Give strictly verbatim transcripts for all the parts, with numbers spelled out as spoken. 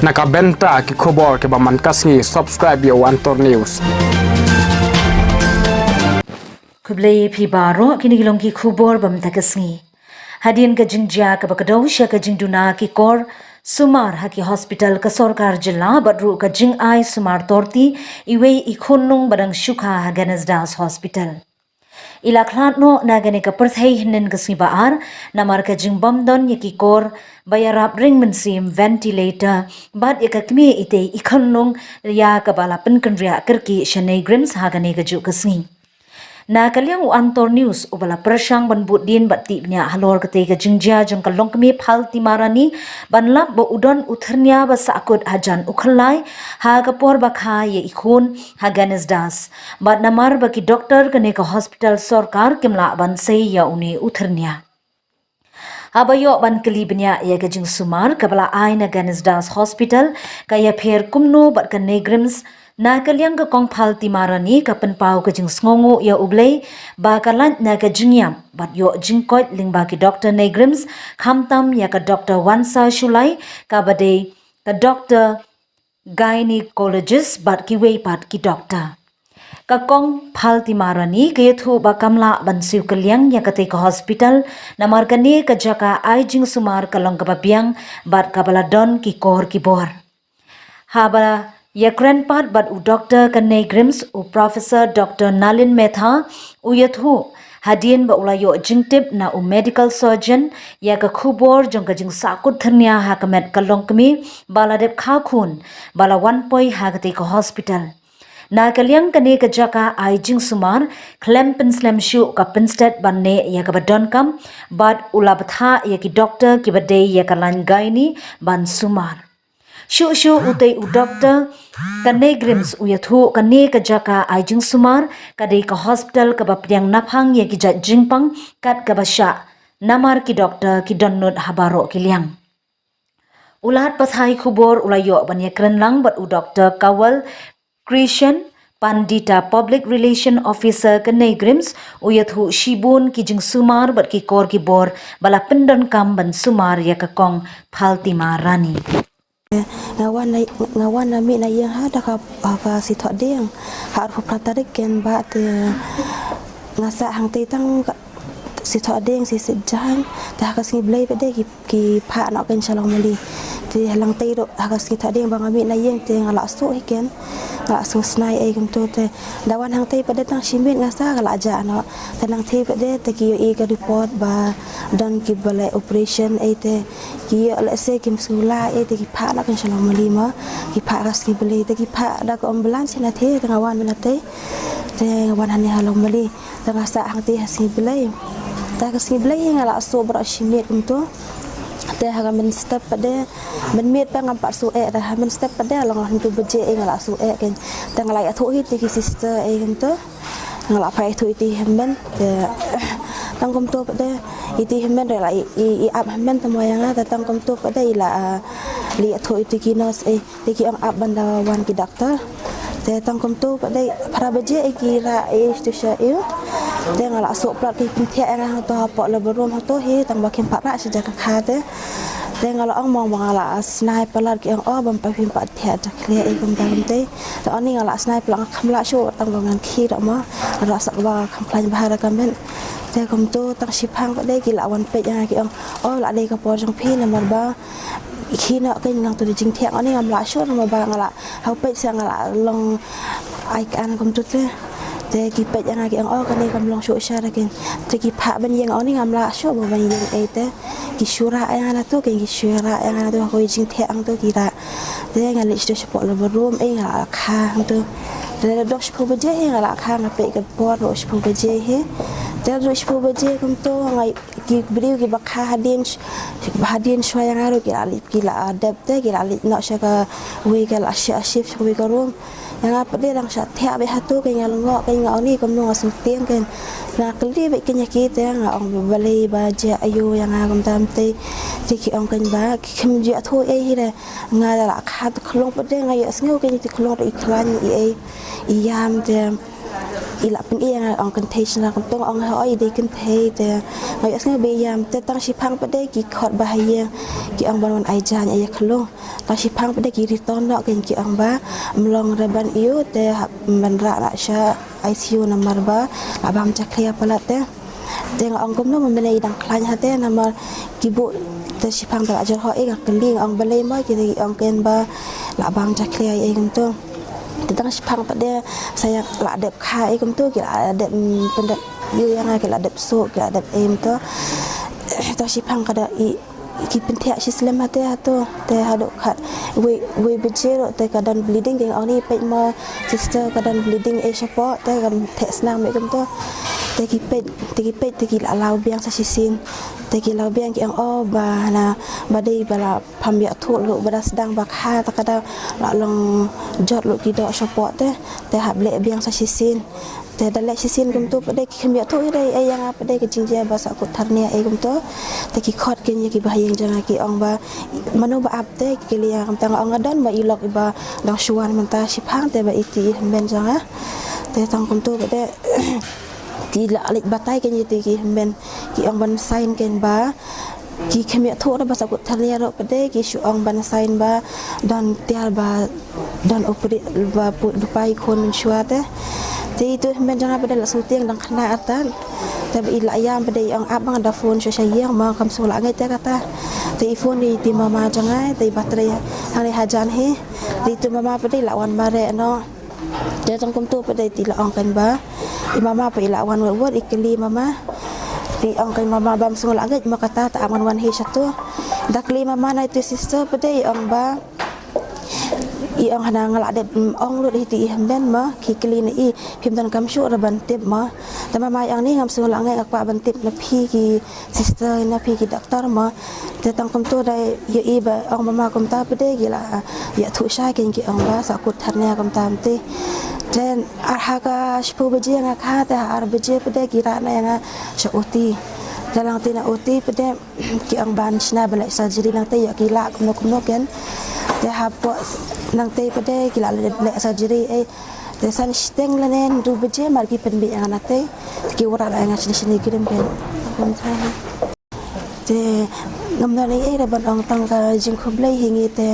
Na ka bynta ki khubor kiba man ka sngi, subscribe ïa u Antor News. Khublei phi baroh, kine ki long ki khubor ba mynta ka sngi. Hadien ka jingjia kaba kdew sha ka jingduna ki kor sumar ha ki hospital ka sorkar jylla bad ruh ka jingai sumar torti iwei i khunlung ba dang shu kha ha Gneisenau Hospital. I la khlad noh na kane ka pyrthei hynnin ka sngi ba ar namar ka jingbym don ïa ki kor ba ïarap ring mynsiem, ventilator, bad ïa ka kmie itei i khunlung ïa kaba la pynkynriah kyrkieh sha NEIGRIHMS ha kane kajuh ka sngi. Na ka liang u Antor News uba la pyrshang ban bud dien bad tip bniah halor katei ka jingjia jong ka longkmie Phaltimarani ban lap ba u don u thyrnia ba sahkut hajan u khyllai ha ka por ba kha ïa i khun ha Gneisenau. Bad namar ba ki doktor kane ka hospital sorkar kim lah ban sei ïa une u thyrnia. Haba ïoh ban kylli bniah ïa ka jingsumar kaba la ai na Gneisenau Hospital, ka ïapher kumno bad ka NEIGRIHMS, na ka liang ka kong Phaltimarani ka pynpaw ka jingsngewnguh ïa U Blei ba ka lait na ka jingïap bad ïoh jingkoit lyngba ki doktor NEIGRIHMS, khamtam ïa ka doktor Wansa Shullai kaba dei ka doktor gynecologist bad kiwei pat ki doktor. Ka kong Phaltimarani ka ïathuh ba kam lah ban siew kylliang ïa katei ka hospital namar kane ka jaka ai jingsumar ka long kaba biang bad kaba la don ki kor ki bor. Haba ïakren pat bad u doktor ka NEIGRIHMS, u Professor Doktor Nalin Metha, u ïathuh hadien ba u la ïoh jingtip na u medical surgeon ïa ka khubor jong ka jingsahkut thyrnia ha ka met ka longkmie ba la dep kha khun ba la wan poi ha katei ka hospital. Na ka liang kane ka jaka ai jingsumar, khlem pynslem shuh ka pynstet ban neh ïa kaba donkam bad u la bthah ïa ki doktor kiba dei ïa ka lain gynae ban sumar. Shuh shuh utei u doktor ka NEIGRIHMS u ïathuh kane ka jaka ai jingsumar ka dei ka hospital kaba pdiang naphang ïa ki jait jingpang kat kaba shah namar ki doktor ki don nud ha baroh ki liang. U lad pathai khubor u la ïoh ban ïakren lang bad u doktor Kawal Krishan Pandita, Public Relation Officer ka NEIGRIHMS, u ïathuh shibun ki jingsumar bad ki kor ki bor ba la pyndonkam ban sumar ïa ka kong Phaltimarani. Nga wan na, nga wan na mih na ïing ha da ka, ha ka Sngi Thohdieng, ha arphew phra tarik ken ba te nga sah hangtei tang ka Sngi Thohdieng, Sngi Saitjaiñ, te ha ka Sngi Blei pat de ki, ki phah noh ken sha Longmali. Te ha langtei ruh ha ka Sngi Thohdieng ba nga mih na ïing te nga la suh hi ken, nga la suh snai ei kumto te da wan hangtei pat de tang shi miet nga sah ka la jah noh. Te nangtei pat de te ki ïohi ka report ba don kiba leh operation ei te ki ïoh lehse kim sngewlah ei te ki phah noh ken sha Longmali mo, ki phah ka Sngi Blei te ki phah da ka ambulance hi na te, te nga wan mynta te, te nga wan hangne ha Longmali. Te nga sah hangtei ha Sngi Blei. Te ha ka Sngi Blei hi nga la suh baroh shi miet kumto. Te ha ka mynstep pat de, mynmiet pat ngam pat suh eh, te ha mynstep pat de long hynriew baje ei nga la suh eh ken. Te nga la ïathuh hi te ki sister ei kumto. Nga la phah ïathuh ïa iti hynmen, te tang kumto pat de iti hynmen re la i, i, i ap hynmen te mo ïa nga, te tang kumto pat de i la, ah, la ïathuh ïa iti ki nurse ei, te ki ong ap ban da wan ki doktor. Te tang kumto pat de phra baje ei ki rah ei shisha ei. Te nga la suh palat ki pynthiah ïa nga hangto hapoh labor room hangto hi, tang ba kim pat rah sha jaka kha te. Te nga la ong mo ba nga la snai palat, ki ong oh bym pat, phim pat thiah da khlieh ei kumta kumta. Te oni nga la snai palat, nga kham lah shuh tang ba ngan khie ruh mo. Nga la sak ba kham khlaiñ bha da ka met. Te kumto tang shiphang pat de ki la wan peit ïa nga ki ong oh la dei ka por jong phi namar ba khie noh ken nangto da jingthiah, oni ngam lah shuh namar ba nga la hap peit sa nga la long ai kan kumto te. Te ki peit ïa nga ki ong oh kane kam long shuh sha da ken. Te ki phah ban ïeng, oni ngam lah shuh ba ban ïeng ei te. Ki shu rah ïa nga na to, ki shu rah ïa nga na to, ha kawei jingthiah hangto ki rah. Te nga leit sha to shapoh labor room ei nga la kha hangto. Te da dok shiphew baje ei nga la kha, nga peit ka por dok shiphew baje hi. Te da dok shiphew baje kumto nga, ki briew kiba kha hadien sh-, hadien shuwa ïa nga ruh ki la leit, ki la dep te, ki la leit noh sha kawei ka la shi-, shift sha kawei ka room. Ïa nga pat de dang shah thiah beit hato, ken nga lyngngoh, ken nga oni kumno nga sngewtieng ken. Nga kylli beit ken ïa ki te nga ong balei ba jia aiu ïa nga kumta kumta. Te ki ong ken ba kim ju ïathuh ei hi re. Nga la kha te khlong pat de nga ïohsngew ken te khlong ruh i khlaiñ i ei i ïam te. I la pyni ïa nga, ong kynthei shynrang kumto, nga ong hooid dei kynthei. Te nga ïohsngew ba ïam, te tang shiphang pat de ki khot ba ha ïing ki ong ban wan ai jaiñ ïa khlung. Tang shiphang pat de ki return noh, ki ong ba ym long re ban ïoh, te hap ban rah noh sha ICU namar ba la bam jakhlia palat te. Te nga ong kumno ma mynne i dang khlaiñ ha te, namar ki buh te shiphang te la jur hooid. Nga kylli, nga ong balei mo, ki ong ken ba la bam jakhlia ïa i kumto. Te tang shiphang pat de sa ïa la dep kha ïa i kumto, ki la dep, mm, pyndep ïa nga, ki la dep suk, ki la dep em to. Tang shiphang ka da i, ki pynthiah shi slem ha te hato, te haduh khat wei, wei baje ruh te ka don bleeding, ki ong ni peit mo sister, ka don bleeding ei shapoh, te kam theh snam ei kumto. Te ki peit, te ki peit, te ki la law biang sa shisien. Te ki law biang, ki ong o ba na, ba dei ba la pham ïathuh ruh ba da sdang ba kha, te ka da la long jot ruh ki doh shapoh te, te hap leh biang sa shisien. Te da leh shisien kumto pat de ki kham ïathuh ei ei ïa nga pat de, ka jingjia ba sahkut tharnia ei kumto. Te ki khot ken ïa ki ba ha ïing jong nga, ki ong ba mano ba ap, te ki kylli ïa nga, kumta nga ong nga don ma i lok i ba dang shu wan mynta shiphang, te ba iti i hynmen jong nga. Te tang kumto pat de ki la leit batai ken ïa iti ki hynmen, ki ong ban sign ken ba ki kham ïathuh ruh ba sahkut tharnia ruh pat de, ki shu ong ban sign ba don tiar ba don upri ba put dupai khun mynshuwa te. Te itu hynmen jong nga pat de la sngewtieng dang khynnah artat. Te ba i la ïam pat de i ong ap ba nga da phone shuwa sha ïing, ma kam sngewlah ngeit te kata. Te i phone ïa iti mama jong nga, te i battery hangne hajan hi. Te itu mama pat de i la wan mareh noh. Te tang kumto pat de iti la ong ken ba i mama pat i la wan wot wot, i kylli mama. I ong ken mama bam sngewlah ngeit mo kata, ta ap ngan wan hi shato. Da kylli mama na itu sister pat de i ong ba, i ong hana nga la dep, mm, ong lut hi iti i hynmen mo, ki kylli na i, phim don kam shuh ruh ban tip mo. Te mama i ong ni ngam sngewlah ngeit, nga kwah ban tip na phi ki sister, na phi ki doctor mo. Te tang kumto da ïohi ba ong mama kumta pat de ki la ïathuh shai ken, ki ong ba sahkut tharnia kumta mynta. Te ar ha ka shiphew baje nga kha, te ha ar baje pat de ki rah noh ïa nga sha OT. Te lynti na OT pat de ki ong ban shna ban leh surgery nangta, ïoh ki lah kumno kumno ken. Te hapoh nangta pat de ki la leh, leh surgery ei. Te san shiteng lane hynriew baje mar ki pynmih ïa nga nangta. Te ki wanrah noh ïa nga shane shane ki rim ken. Te ngam don ei ei ruh ban ong, tang ka jingkhublei hi ngi, te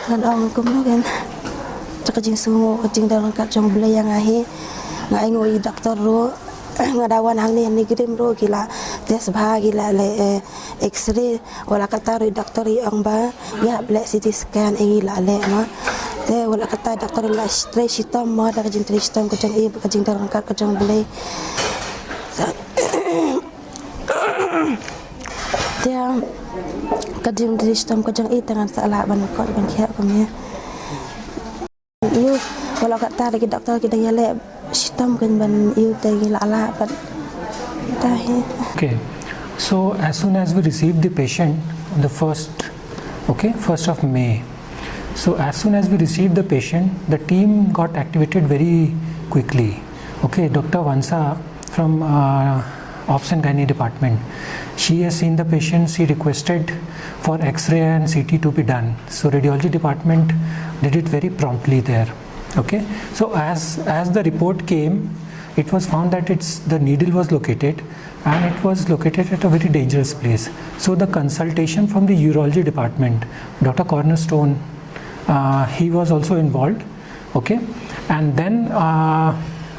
ngan ong kumno ken. Te ka jingsngew, ka jingdon ryngkat jong U Blei ïa nga hi. Nga ainguh ïa i doctor ruh. Nga da wan hangne ha NEIGRIHMS ruh ki la test bha, ki la leh, eh, X-ray. Wat la katta ruh i doctor i ong ba ïa leh CT scan, i la leh mo. Te wat la katta i doctor i la trei shitom mo, da ka jingtrei shitom ka jong i, ka jingdon ryngkat ka jong U Blei. Te ka jingtrei shitom ka jong i te ngan sa lah ban kot ban khiah kumne. Ïoh, wat la katta da ki doctor ki dang ïaleh shitom ken ban ïoh te ngi la lah pat. Ta hi. Okay. So as soon as we received the patient on the first, okay, first of May. So as soon as we received the patient, the team got activated very quickly. Okay, Doctor Vansa from, uh, Ops and Gynae department. She has seen the patient, she requested for X-ray and CT to be done. So radiology department did it very promptly there. Okay, so as, as the report came, it was found that it's, the needle was located, and it was located at a very dangerous place. So the consultation from the urology department, Doctor Cornerstone, uh, he was also involved. Okay, and then, uh,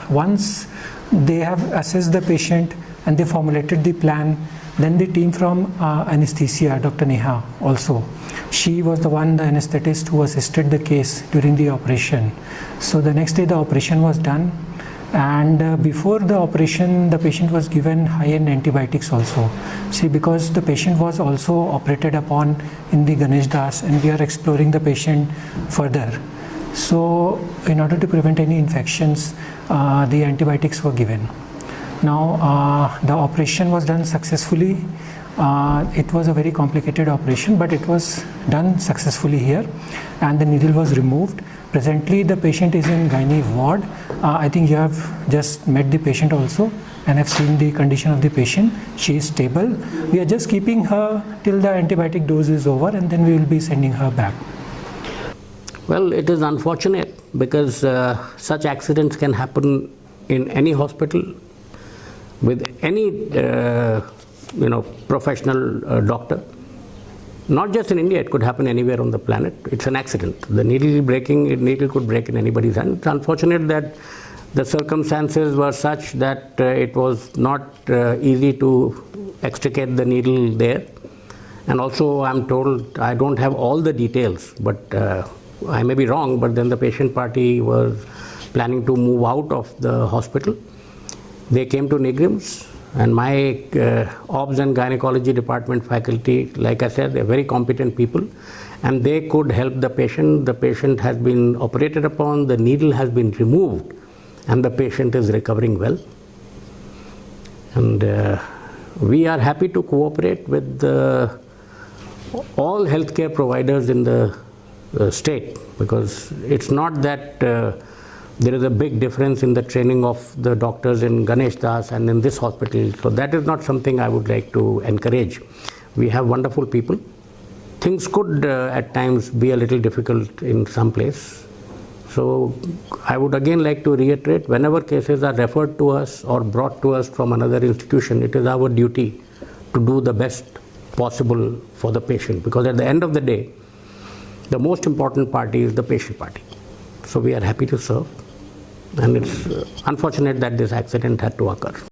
once they have assessed the patient and they formulated the plan, then the team from, uh, anesthesia, Doctor Neha also, she was the one, the anesthetist who assisted the case during the operation. So the next day the operation was done, and, uh, before the operation the patient was given high-end antibiotics also. See, because the patient was also operated upon in the Ganesh Das, and we are exploring the patient further. So in order to prevent any infections, uh, the antibiotics were given. Now, uh, the operation was done successfully. Uh, it was a very complicated operation, but it was done successfully here, and the needle was removed. Presently, the patient is in gynae ward. Uh, I think you have just met the patient also and have seen the condition of the patient. She is stable. We are just keeping her till the antibiotic dose is over, and then we will be sending her back. Well, it is unfortunate because, uh, such accidents can happen in any hospital with any uh, you know professional uh, doctor. Not just in India, it could happen anywhere on the planet. It's an accident. The needle breaking, needle could break in anybody's hand. It's unfortunate that the circumstances were such that uh, it was not uh, easy to extricate the needle there. And also, I'm told, I don't have all the details, but uh, I may be wrong, but then the patient party was planning to move out of the hospital. They came to NEIGRIHMS, and my uh, obs and gynecology department faculty, like I said, they're very competent people, and they could help the patient. The patient has been operated upon, the needle has been removed, and the patient is recovering well. And uh, we are happy to cooperate with the, all healthcare providers in the uh, state, because it's not that uh, there is a big difference in the training of the doctors in Ganesh Das and in this hospital. So that is not something I would like to encourage. We have wonderful people. Things could uh, at times be a little difficult in some place. So I would again like to reiterate, whenever cases are referred to us or brought to us from another institution, it is our duty to do the best possible for the patient, because at the end of the day, the most important party is the patient party. So we are happy to serve, and it's uh, unfortunate that this accident had to occur.